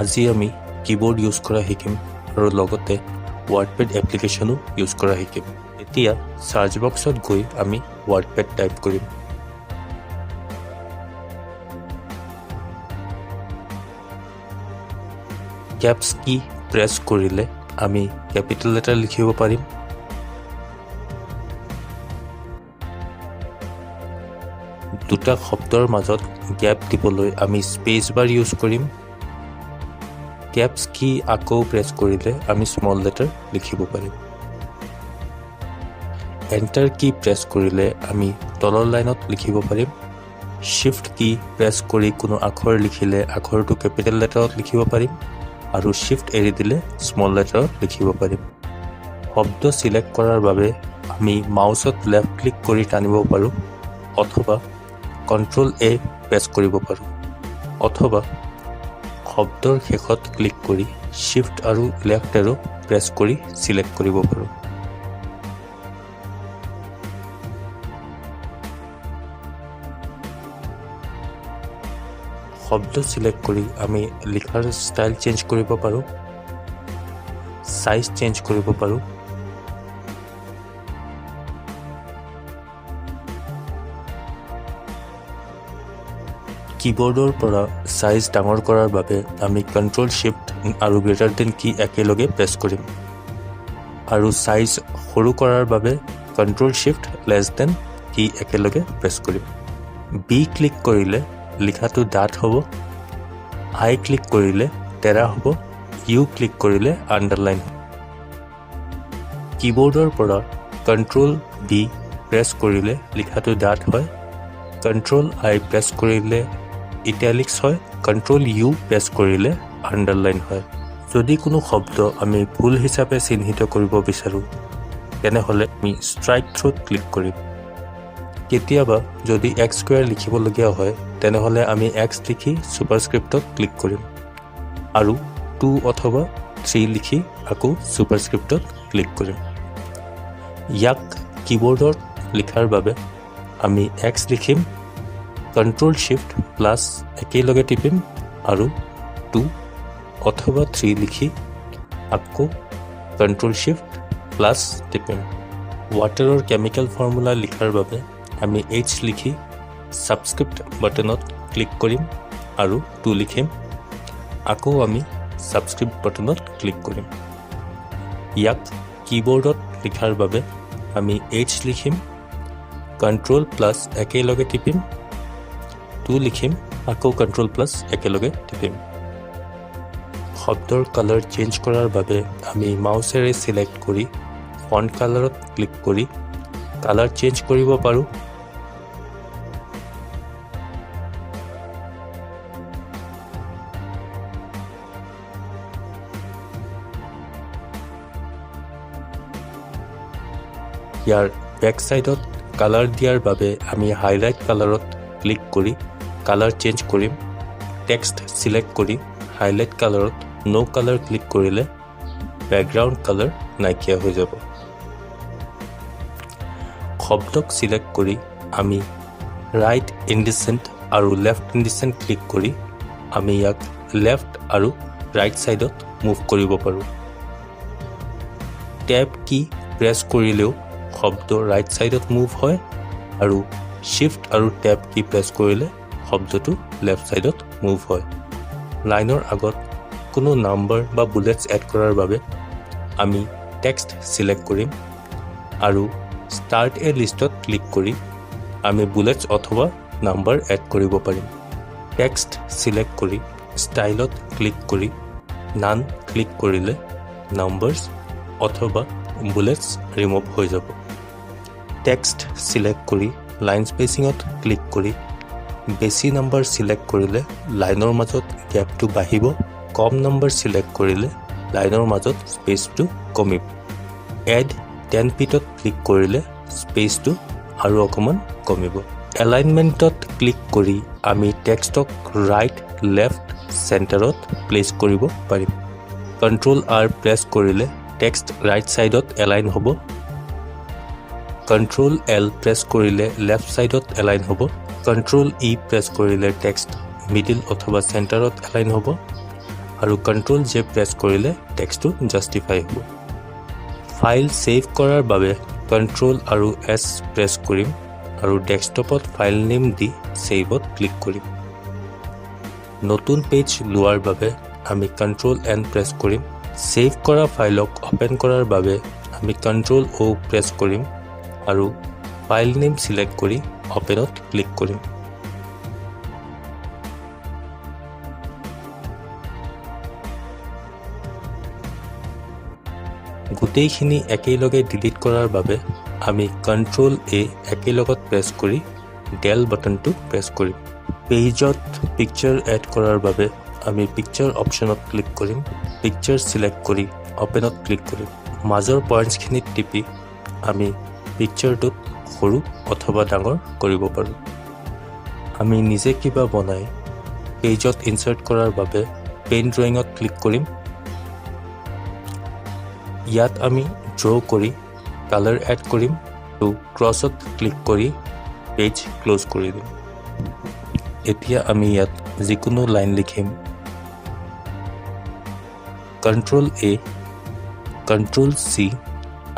আজি আমি keyboard use কৰা শিকিম আৰু লগতে ৱৰ্ডপেড এপ্লিকেশ্যনো ইউজ কৰা শিকিম। এতিয়া চাৰ্চ বক্সত গৈ আমি ৱৰ্ডপেড টাইপ কৰিম। কেপছ কি প্ৰেছ কৰিলে আমি কেপিটেল লেটাৰ লিখিব পাৰিম। দুটা শব্দৰ মাজত গেপ দিবলৈ আমি স্পেচ বাৰ ইউজ কৰিম। কেপছ কি আকৌ প্ৰেছ কৰিলে আমি স্মল লেটাৰ লিখিব পাৰিম। এণ্টাৰ কি প্ৰেছ কৰিলে আমি তলৰ লাইনত লিখিব পাৰিম। শ্বিফ্ট কি প্ৰেছ কৰি কোনো আখৰ লিখিলে আখৰটো কেপিটেল লেটাৰত লিখিব পাৰিম আৰু শ্বিফ্ট এৰি দিলে স্মল লেটাৰত লিখিব পাৰিম। শব্দ চিলেক্ট কৰাৰ বাবে আমি মাউচত লেফ্ট ক্লিক কৰি টানিব পাৰোঁ অথবা কণ্ট্ৰল এ প্ৰেছ কৰিব পাৰোঁ অথবা শব্দৰ শেষত ক্লিক কৰি শ্বিফ্ট আৰু লেফ্ট এৰো প্ৰেছ কৰি চিলেক্ট কৰিব পাৰোঁ। শব্দ চিলেক্ট কৰি আমি লিখাৰ ষ্টাইল চেঞ্জ কৰিব পাৰোঁ, চাইজ চেঞ্জ কৰিব পাৰোঁ। কীবৰ্ডৰ পৰা চাইজ ডাঙৰ কৰাৰ বাবে আমি কণ্ট্ৰল শ্বিফ্ট আৰু গ্ৰেটাৰ দেন কি একেলগে প্ৰেছ কৰিম আৰু চাইজ সৰু কৰাৰ বাবে control shift less than key একেলগে প্ৰেছ কৰিম। বি ক্লিক কৰিলে লিখাটো ডাঠ হ'ব, আই ক্লিক কৰিলে তেৰা হ'ব, ইউ ক্লিক কৰিলে আণ্ডাৰলাইন হ'ব। কীবৰ্ডৰ পৰা কণ্ট্ৰল বি প্ৰেছ কৰিলে লিখাটো ডাঠ হয়, কণ্ট্ৰল আই প্ৰেছ কৰিলে ইটালিক্স হয়, কণ্ট্ৰল ইউ প্ৰেছ কৰিলে আণ্ডাৰলাইন হয়। যদি কোনো শব্দ আমি ভুল হিচাপে চিহ্নিত কৰিব বিচাৰোঁ, তেনেহ'লে আমি ষ্ট্ৰাইক থ্ৰুত ক্লিক কৰিম। কেতিয়াবা যদি এক্স স্কুৱেৰ লিখিবলগীয়া হয়, তেনেহ'লে আমি এক্স লিখি ছুপাৰস্ক্ৰিপ্টত ক্লিক কৰিম আৰু টু অথবা থ্ৰী লিখি আকৌ ছুপাৰস্ক্ৰিপ্টত ক্লিক কৰিম। ইয়াক কীবৰ্ডত লিখাৰ বাবে আমি এক্স লিখিম, কণ্ট্ৰল শ্বিফ্ট প্লাছ একেলগে টিপিম আৰু টু অথবা থ্ৰী লিখি আকৌ কণ্ট্ৰল শ্বিফ্ট প্লাছ টিপিম। ৱাটাৰৰ কেমিকেল ফৰ্মুলা লিখাৰ বাবে আমি এইচ লিখি ছাবস্ক্ৰিপ্ট বাটনত ক্লিক কৰিম আৰু টু লিখিম। আকৌ আমি ছাবস্ক্ৰিপ্ট বাটনত ক্লিক কৰিম। ইয়াক কীবৰ্ডত লিখাৰ বাবে আমি এইচ লিখিম, কণ্ট্ৰল প্লাছ একেলগে টিপিম, টু লিখিম, আকৌ কণ্ট্ৰল প্লাছ একেলগে টিপিম। শব্দৰ কালাৰ চেঞ্জ কৰাৰ বাবে আমি মাউচেৰে চিলেক্ট কৰি ফণ্ট কালাৰত ক্লিক কৰি কালাৰ চেঞ্জ কৰিব পাৰোঁ। ইয়াৰ বেক ছাইডত কালাৰ দিয়াৰ বাবে আমি হাইলাইট কালাৰত ক্লিক কৰি কালাৰ চেঞ্জ কৰিম। টেক্সট চিলেক্ট কৰি হাইলাইট কালাৰত ন' কালাৰ ক্লিক কৰিলে বেকগ্ৰাউণ্ড কালাৰ নাইকিয়া হৈ যাব। শব্দক চিলেক্ট কৰি আমি ৰাইট ইনডেণ্ট আৰু লেফ্ট ইনডেণ্ট ক্লিক কৰি আমি ইয়াক লেফ্ট আৰু ৰাইট ছাইডত মুভ কৰিব পাৰোঁ। টেব কি প্ৰেছ কৰিলেও শব্দ ৰাইট ছাইডত মুভ হয় আৰু শ্বিফ্ট আৰু টেব কি প্ৰেছ কৰিলে শব্দটো লেফ্ট ছাইডত মুভ হয়। লাইনৰ আগত কোনো নাম্বাৰ বা বুলেটছ এড কৰাৰ বাবে আমি টেক্সট চিলেক্ট কৰিম আৰু ষ্টাৰ্ট এ লিষ্টত ক্লিক কৰি আমি বুলেটছ অথবা নাম্বাৰ এড কৰিব পাৰিম। টেক্সট চিলেক্ট কৰি ষ্টাইলত ক্লিক কৰি নান ক্লিক কৰিলে নাম্বাৰ্ছ অথবা বুলেটছ ৰিমুভ হৈ যাব। টেক্সট চিলেক্ট কৰি লাইন স্পেচিঙত ক্লিক কৰি বেছি নাম্বাৰ চিলেক্ট কৰিলে লাইনৰ মাজত গেপটো বাঢ়িব, কম নাম্বাৰ চিলেক্ট কৰিলে লাইনৰ মাজত স্পেচটো কমিব। এড 10 পিটত ক্লিক কৰিলে স্পেচটো আৰু অকণমান কমিব। এলাইনমেণ্টত ক্লিক কৰি আমি টেক্সটক ৰাইট, লেফ্ট, চেণ্টাৰত প্লেচ কৰিব পাৰিম। কণ্ট্ৰল আৰ প্ৰেছ কৰিলে টেক্সট ৰাইট ছাইডত এলাইন হ'ব। কণ্ট্ৰল এল প্ৰেছ কৰিলে লেফ্ট ছাইডত এলাইন হ'ব। কণ্ট্ৰল ই প্ৰেছ কৰিলে টেক্সট মিডিল অথবা চেণ্টাৰত এলাইন হ'ব। আৰু কণ্ট্ৰল জে প্ৰেছ কৰিলে টেক্সটটো জাষ্টিফাই হ'ব। ফাইল ছেভ কৰাৰ বাবে কণ্ট্ৰল আৰু এছ প্ৰেছ কৰিম আৰু ডেস্কটপত ফাইল নেম দি ছেভত ক্লিক কৰিম। নতুন পেজ লোৱাৰ বাবে আমি কণ্ট্ৰল এন প্ৰেছ কৰিম। ছেভ কৰা ফাইলক অ'পেন কৰাৰ বাবে আমি কণ্ট্ৰল অ' প্ৰেছ কৰিম আৰু ফাইল নেম ছিলেক্ট কৰি অ'পেনত ক্লিক কৰিম। গোটেইখিনি একেলগে ডিলিট কৰাৰ বাবে আমি কণ্ট্ৰল এ একেলগত প্ৰেছ কৰি ডেল বাটনটো প্ৰেছ কৰিম। পেজত পিকচাৰ এড কৰাৰ বাবে আমি পিকচাৰ অপশ্যনত ক্লিক কৰিম। পিকচাৰ ছিলেক্ট কৰি অ'পেনত ক্লিক কৰিম। মাজৰ পইণ্টছখিনিত টিপি আমি পিকচাৰটোক সৰু অথবা ডাঙৰ কৰিব পাৰোঁ। আমি নিজে কিবা বনাই পেজত ইনচাৰ্ট কৰাৰ বাবে পেইণ্ট ড্ৰয়িঙত ক্লিক কৰিম। ইয়াত আমি ড্ৰ কৰি কালাৰ এড কৰিম আৰু ক্ৰছত ক্লিক কৰি পেজ ক্ল'জ কৰি দিম। এতিয়া আমি ইয়াত যিকোনো লাইন লিখিম। কণ্ট্ৰল এ, কণ্ট্ৰল চি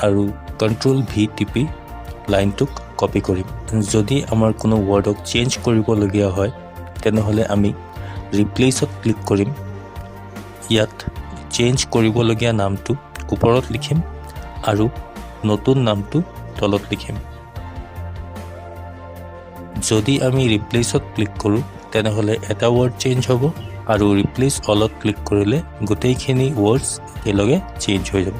আৰু কণ্ট্ৰল ভি টিপি লাইনটোক কপি কৰিম। যদি আমাৰ কোনো ৱৰ্ডক চেঞ্জ কৰিবলগীয়া হয়, তেনেহ'লে আমি ৰিপ্লেচত ক্লিক কৰিম। ইয়াত চেঞ্জ কৰিবলগীয়া নামটো ওপৰত লিখিম আৰু নতুন নামটো তলত লিখিম। যদি আমি ৰিপ্লেচত ক্লিক কৰোঁ, তেনেহ'লে এটা ৱৰ্ড চেঞ্জ হ'ব আৰু ৰিপ্লেচ অলত ক্লিক কৰিলে গোটেইখিনি ৱৰ্ডছ একেলগে চেঞ্জ হৈ যাব।